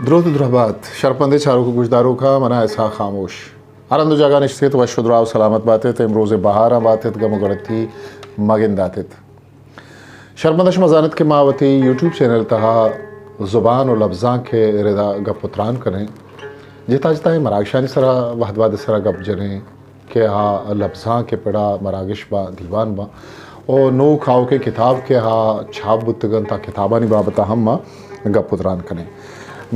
دروت و درہبات، شرپندیں چاروک و گوشداروکاں، من آں اسحاق خاموش۔ ہر ہند و جاگہ نشتگت، وش و دراہ و سلامت باتت، امروز بہاراں باتت، گم و گڑتی مگنداتت۔ شرپندہ، شما زانت کہ ما وتی یوٹیوب چینل تہا زبان و لبزانک ء ردا گپ و تران کنیں، جتا جتائیں مراگشانی سرا وہد وہد سرا گپ جنیں کہ آ لبزانک ء پڑا مراگش باں، دیوان باں، و نوک آؤکیں کتاب کہ آ چھاپ بوتگنت، آ کتابانی بابت ء ہم ما گپ و تران کنیں۔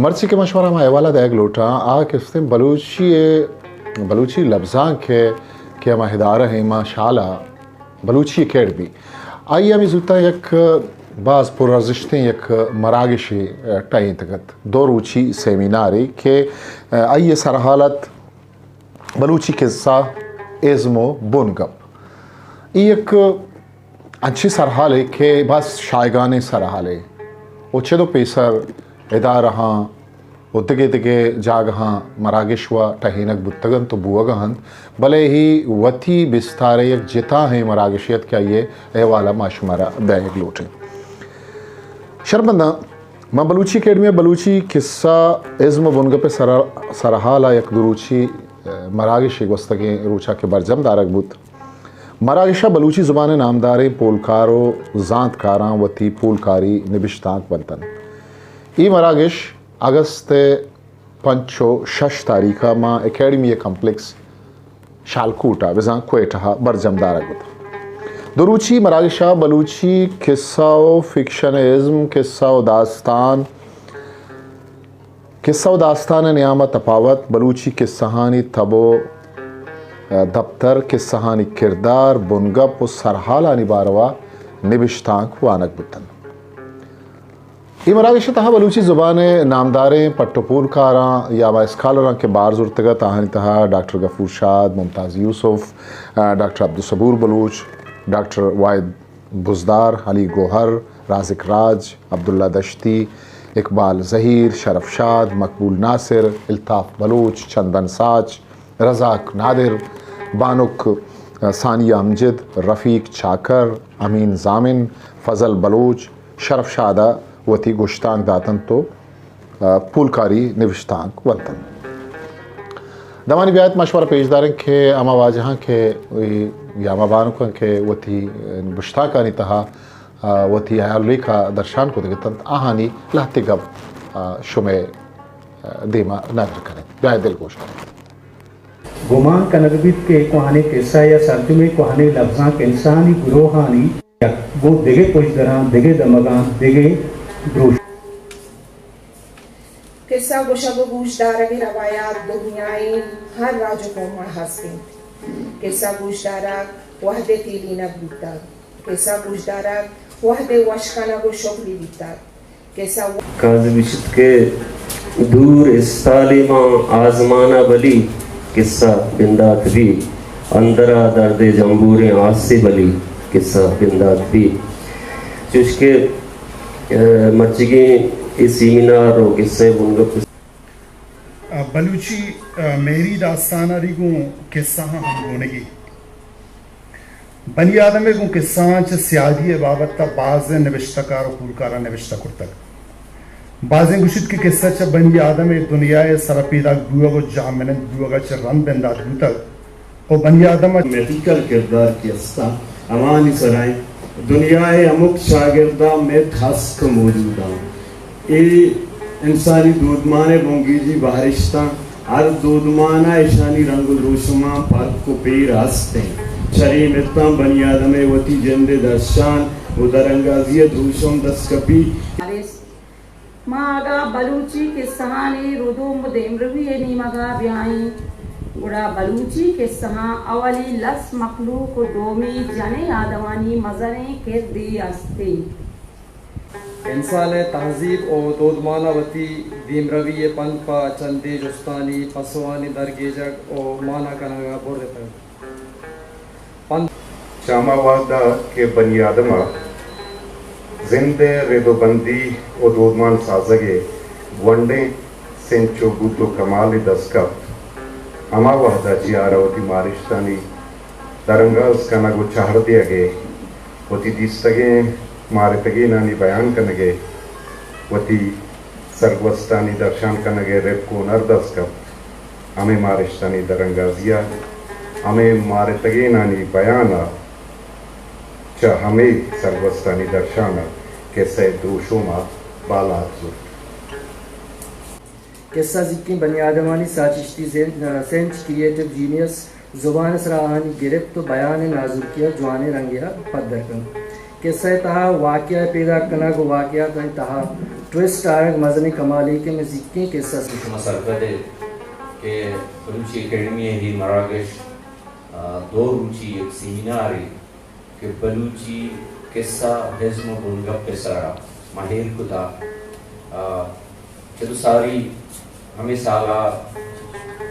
مرچی کہ من شمارا ہما حوالہ دئیگ لوٹاں، آ کہ استیں بلوچی ء، بلوچی لبزانک ء کہ ہما ادارہ ہیں، ما شال ء بلوچی اکیڈمی، آئی ء ہمے زوتاں یک باز پر ارزشتیں یک مراگشے ٹہینتگ ات، دو روچی سیمینارے کہ آئی ء سرحال ات بلوچی کسہ، ازم و بنگپ۔ اے یک انچیں سرحالے کہ باز شایگانیں سرحالے و چد و پیسر ادارہاں و دگہ دگہ جاگہاں مراگش و ٹہینگ بوتگ انت و بوگ ء انت، بلے اے وتی بستار ء یک جتاہیں مراگشے ات کہ آئی ء احوال ء ما شمارا دئیگ لوٹیں۔ شرپنداں، ما بلوچی اکیڈمی ء بلوچی کسہ، ازم و بنگپ ء سر-، سرحال ء یک دو روچی، ء، مراگشے گوستگیں روچ ء کہ برجم دارگ بوت۔ مراگش ء بلوچی زبان ء نامداریں پولکار و زانتکاراں وتی پولکاری نبشتانک بنت انت۔ اے مراگش اگست ء پنچ و شش تاریخ ء ماں اکیڈمی ء کمپلیکس شالکوٹ ء بزاں کوئٹہ ء برجم دارگ بوت۔ دو روچی مراگش ء بلوچی کسہ و فکشن ازم، کسہ و داستان، کسہ و داستان ء نیام ء تپاوت، بلوچی کسہانی تب و دپتر، کسہانی کردار، بنگپ و سرحالانی باروا نبشتانک وانگ بوتنت۔ اے مراگش ء تہا بلوچی زبان ء نامداریں پٹ و پولکاراں یا ہما اسکالراں کہ بار زرتگ ات، آہانی تہا ڈاکٹر غفور شاد، ممتاز یوسف، ڈاکٹر عبدالصبور بلوچ، ڈاکٹر واحد بزدار، علی گوہر، رازق راج، عبداللہ دشتی، اقبال زہیر، شرف شاد، مقبول ناصر، الطاف بلوچ، چندن ساچ، رزاق نادر، بانک ثانیہ امجد، رفیق چاکر، امین ضامن، فضل بلوچ، شرف شاد ء وتی گشتانک داتنت و پولکاری نبشتانک ونتنت۔ دمانی بیایت ما شمارا پیش داریں کہ ہما واجہاں کہ یا ہما بانکاں کہ وتی گشتانکانی تہا وتی ہیال و لیکہ درشان کتگ اتنت، آہانی لہتے گپ شمئے دیما ندر کنیں۔ بیایت دلگوش کنیں۔ گمان کنگ بیت کہ کوہنیں کسہ یا سرجمیں کوہنیں لبزانک انسانی گروہانی یک گوں دگہ پژدراں، دگہ دمگاں، دگہ دروشم۔ کسہ گوشگ و گوشدارگ ء روایات دنیا ء ہر راج و قوم ء ہست انت۔ کسہ گوشدارگ وہد ء تیلینگ بوتگ۔ کسہ گوشدارگ وہد ء وش کنگ و شکلی بوتگ۔ کسہ و کاذب گوشیت کہ دور استالے ماں آزمان ء بلی، کسہ بندات بی، اندر ء درد ء جمبوریں آسے بلی، کسہ بندات بی۔ چوش کہ، ء، مرچیگیں اے سیمینار و کسہ ء بنگپ بلوچی، ء، مہری داستانانی گوں کسہاں ہمگونگی۔ بنی آدم ء گوں کسہاں چہ سیادی ء بابت ء بازیں نبشتہ کار و پولکاراں نبشتہ کرتگ۔ بازیں گوشیت کہ کسہ چہ بنی آدم ء دنیا ء سرپیداک بوگ و جہمنند بوگ ء چہ رند بندات بوتگ۔ و بنی آدم ء میتیکل کردار کہ استاں، ہمانی سرا انت۔ دنیا ء ہمک چاگرد ء میت ہست کہ موجود آں۔ اے انسانی دودمان ء بنگیجی بہرشتاں۔ ہر دودمان ء اشانی رنگ و دروشماں پرک و پیر ہست انت۔ چرے میتاں بنی آدم ء وتی جند ء درشان و درانگازی ء دروشم دست کپی۔ ما اگاں بلوچی کسہانی ردوم و دیمروی ء نیمگ ء بیائیں، گڑا بلوچی کسہاں اولی لس مخلوق و دومی جنیں آدمانی مزنیں کردے است انت۔ انسان ء تہذیب و دودمان ء وتی دیمروی ء پنت پہ چندے جستانی پسوانی درگیجگ و مانا کنگ ء برتگ۔ چہ ہما وہد ء کہ بنی آدم ء زند ء رد و بندی و دودمان سازگ ء گونڈیں سنچ و بود و کمالے دست کپت، ہما وہد ء چہ آرا وتی مارشتانی درانگاز کنگ و چہر دیگ ء، وتی دیستگیں مارتگینانی بیان کنگ ء، وتی سرگوستانی درشان کنگ ءِ رپک ءُ ہنر دست کپت، ہمے مارشتانی درانگازی ءَ، ہمے مارتگینانی بیان ءَ چہ ہمے سرگوستانی درشان ءَ کسہ ءِ دروشم ءَ بالاد زرت۔ کسہ زیکیں بنی آدمانی ساچشتی زند، سینچ کریئیٹو جینیئس، زبان ءِ سرا آہانی گرپت ءُ بیان ءِ نازرکی ءَ جوانیں رنگے ءَ پدر کنت۔ کسہ ءِ تہا واقعہ ءِ پیداک کنگ ءُ واقعاتانی تہا ٹویسٹ آیگ مزنیں کمالے کہ مئے زیکیں کسہ سرشت۔ شما سرپد ات کہ بلوچی اکیڈمی ءِ اے مراگش، آ، دو روچی یک سیمینارے کہ بلوچی کسہ، ازم ءُ بنگپ ءِ سرا ما ایر کتا۔ آ، چدو ساری ہمے سال ءَ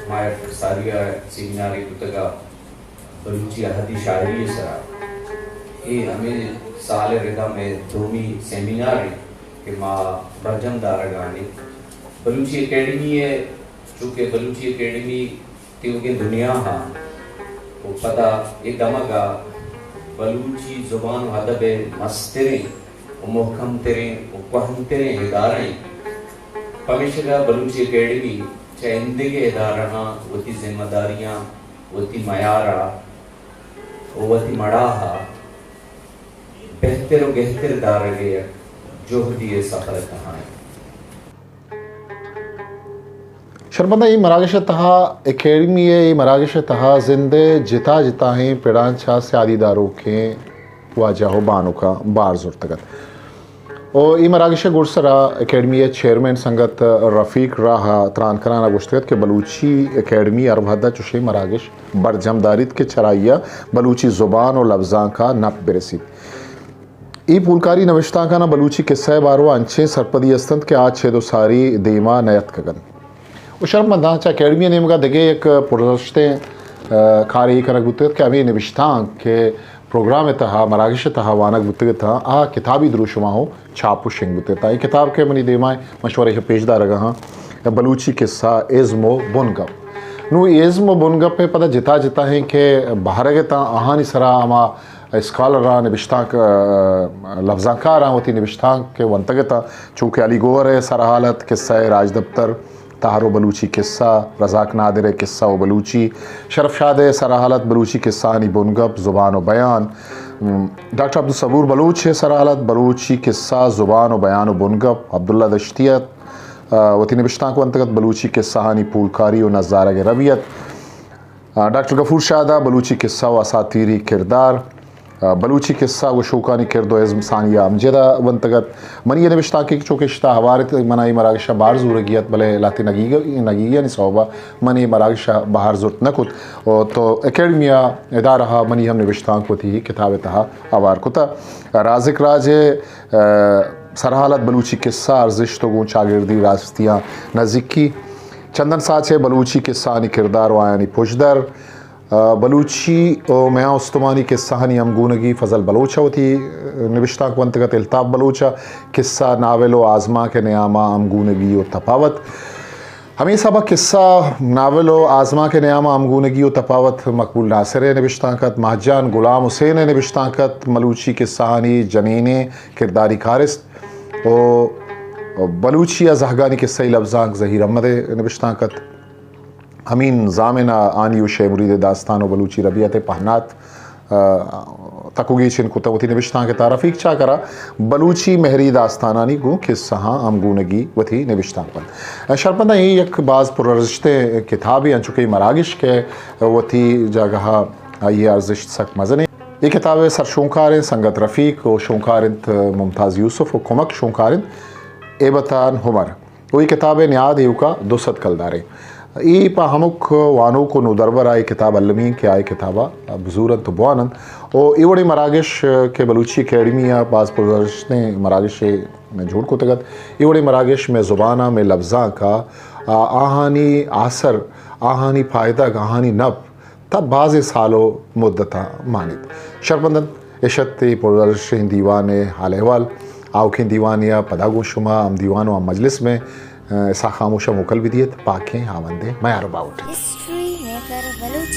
ما یک ساری ءَ سیمینارے کتگ ءَ بلوچی احدی شاعری ءِ سرا۔ اے ہمے سال ءِ ردا مئے دومی سیمینارے کہ ما برجم دارگ ءَ ایں۔ بلوچی اکیڈمی ءِ، چونکہ بلوچی اکیڈمی تیوگیں دنیا ءَ ءُ پدا اے دمگ ءَ بلوچی زبان ءُ ادب ءِ مستریں ءُ مھکم تریں ءُ کوھن تریں ادارہ ایں۔ پمیشکا بلوچی اکیڈمی چہ ایندگہ ادارہاں وتی ذمہ داریاں، وتی معیار ءَ ءُ وتی مڑاہ ءَ بہتر ءُ گہتر دارگ ءِ یک جہدی ءِ سفر ءِ تہا ایں۔ شرمنداں، اے مراگش ءِ تہا، اکیڈمی ءِ اے مراگش ءِ تہا زند ءِ جتا جتائیں پڑاں چہ سیادی داروکیں واجہ ءُ بانکاں بار زرتگ ات۔ ءُ اے مراگش ءِ گڈسرا اکیڈمی ءِ چیئرمین سنگت رفیق راہ ءَ تران کنان ءَ گوشتگ ات کہ بلوچی اکیڈمی ہر وھد ءَ چشیں مراگش برجم داریت کہ چرائی ءَ بلوچی زبان ءُ لبزانک ءَ نپ برسیت۔ اے پولکاری نبشتانکاناں بلوچی کسہ ءِ باروا انچیں سرپدی است انت کہ آ چد ءُ ساری دیما نیتکگ انت۔ ءُ شرمنداں، چہ اکیڈمی ءِ نیمگا دگہ یک پرارزشتیں، ءَ، کارے اے کنگ بوتگ ات کہ ہمے نبشتانک کہ پروگرام ءِ تہا، مراگش ءِ تہا وانگ بوتگ اتاں، آ کتابی دروشما ہوں چاپ ءُ شنگ بوتگ اتاں۔ اے کتاب کہ منی دیما ایں، من شمارا ایشی ءَ پیش دارگ ءَ آں، بلوچی کسہ، ازم ءُ بنگپ۔ نوں اے ازم ءُ بنگپ ءِ پدا جتا جتائیں کہ بہرگ اتاں، آہانی سرا ہما اسکالراں، نبشتانک، ءَ، لبزانکاراں وتی نبشتانک کہ ونتگ اتاں، چو کہ علی گوہر ءِ سرحالت، کسہ ءِ راجدپتر، تہر ءُ بلوچی کسہ، رزاق نادر ءِ کسہ ءُ بلوچی، شرف شاد ءِ سرحالت، بلوچی کسہانی بنگپ، زبان ءُ بیان، م، ڈاکٹر عبدالصبور بلوچ ءِ سرحالت، بلوچی کسہ، زبان ءُ بیان ءُ بنگپ، عبداللہ دشتی ءَ، ءَ، وتی نبشتانک ونتگ ات، بلوچی کسہانی پولکاری ءُ نزارگ ءِ ربیت۔ آ، ڈاکٹر غفور شاد ءَ بلوچی کسہ ءُ اساطیری کردار، آ، بلوچی کسہ گوشوکانی کرد ءُ ازم ثانیہ امجد ءَ ونتگ ات۔ منی اے نبشتانکے کہ چو کہ اشتا ہوار ات، من ءَ اے مراگش ءَ بہر زورگی ات، بلے لہتے نگیگ، نگیگیانی سوب ءَ من اے مراگش ءَ بہر زرت نہ کت۔ او تو اکیڈمی ءِ ادارہ ءَ منی ہم نبشتانک وتی کتاب ءِ تہا ہوار کتہ۔ رازق راج ءِ، آ، سرحالت، بلوچی کسہ، ارزشت ءُ گوں چاگردی راستیاں نزیکی۔ چندن ساچ ءِ بلوچی کسہانی کردار ءُ آیانی پژدر، آ، بلوچی ءُ میان استمانی کسہانی ہمگونگی، فضل بلوچ ءَ وتی نبشتانک ونتگ ات، الطاف بلوچ ءَ کسہ، ناول ءُ آزمانک ءِ نیام ءَ ہمگونگی ءُ تپاوت۔ ہمے حساب ءَ کسہ، ناول ءُ آزمانک ءِ نیام ءَ ہمگونگی ءُ تپاوت مقبول ناصر ءِ نبشتانک ات، ماہجان غلام حسین ءِ نبشتانک ات، ملوچی کسہانی جنینیں کرداری کارست ءُ بلوچی ءِ زہگانی کسہی لبزانک ظہیر احمد ءِ نبشتانک ات۔ امین ضامن ءِ ہانی ءُ شے مرید ءِ داستان ءُ بلوچی ربیت ءِ پہنات، آ، تک ءُ گیچن کتہ وتی نبشتانک ءِ تہا۔ رفیق چاکر ءَ بلوچی مہری داستانانی گوں کسہاں ہمگونگی وتی نبشتانک ونت۔ شرپنداں، اے یک باز پرارزشتیں کتابے، انچو کہ اے مراگش کہ وتی جاگہ ءَ آئی ءِ ارزشت سک مزن انت۔ اے کتاب ءِ سرشونکار انت سنگت رفیق ءُ شونکار انت ممتاز یوسف ءُ کمک شونکار انت ہیبتان عمر۔ ءُ اے کتاب ءِ نیاد ایوکا دو سد کلدار انت۔ اے پہ ہمک وانوک ءُ نودربر ءَ اے کتاب المی انت کہ آ اے کتاب ءَ بزور انت ءُ بوان انت۔ ءُ اے وڑیں مراگش کہ بلوچی اکیڈمی ءَ باز پرارزشتیں مراگشے جوڑ کتگ ات، اے وڑیں مراگش مئے زبان ءَ، مئے لبزانک ءَ، آ، آہانی آسر، آہانی پائدگ، آہانی نپ، تہ بازیں سال ءُ مدتاں مانیت۔ شرپندن، اش ات اے پرارزشیں دیوان ءِ حال احوال۔ آؤکیں دیوانے ءَ پدا گوں شما ہم دیوان ءُ ہم مجلس مئے، ءَ، اسحاق خاموش ءَ موکل بدیت۔ پاکیں ہاوند ءِ میار ءُ باہوٹ۔ ہسٹری میکر بلوچی۔